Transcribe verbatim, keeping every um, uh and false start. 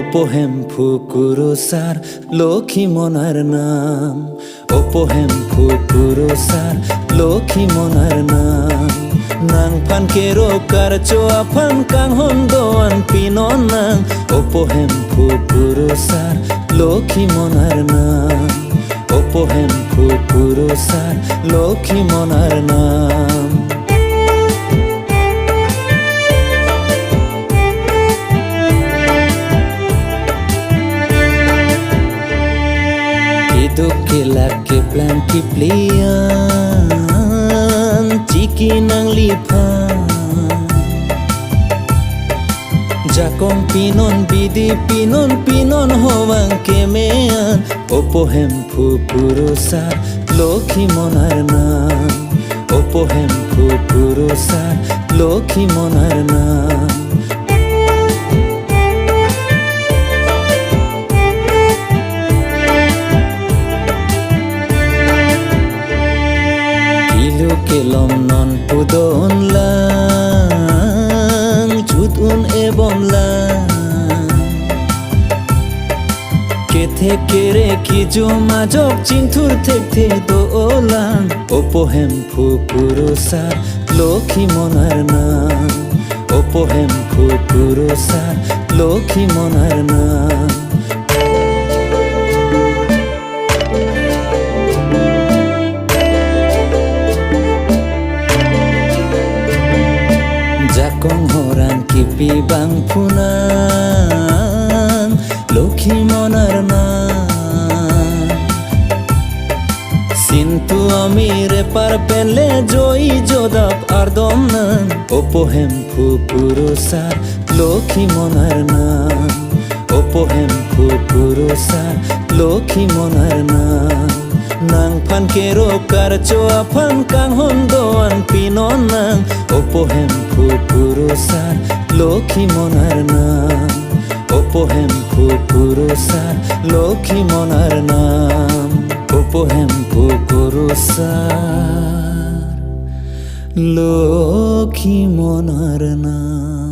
Opo Hemphu Kurusar, Lokhi Mon Arnam. Opo Hemphu Kurusar, Lokhi Mon Arnam. Nangphan kero karcho aphan kanghon do-an pinon nang. Opo Hemphu Kurusar, Lokhi Mon Arnam. Opo Hemphu Kurusar, Lokhi Mon Arnam. Keduk kelak keplang keplian chiki nangliphan. Jakong pinon, bidi pinon, pinon hovang kemean. Opo Hemphu Kurusar, Lokhi Mon Arnam. Opo Hemphu Kurusar, Lokhi Mon Arnam. Kilu kelom non pudon lang, chut un-e bom lang. Kethek kere kijum ajok chingthur thekthe do-o lang. Opo Hemphu Kurusar, Lokhi Mon Arnam. Opo Hemphu Kurusar, Lokhi Mon Arnam. Jakong horan kipi bang phu nang, Lokhi Mon Arnam. Sintu amir epar pen le joi jodap ardom nang. Opo Hemphu Kurusar, Lokhi Mon Arnam. Opo Hemphu Kurusar, Lokhi Mon Arnam. Nangphan kero karcho aphan kanghon do-an pinon nang. Opo Hemphu Kurusar, Lokhi Mon Arnam. Opo Hemphu Kurusar, Lokhi Mon Arnam. Opo Hemphu Kurusar, Lokhi Mon Arnam.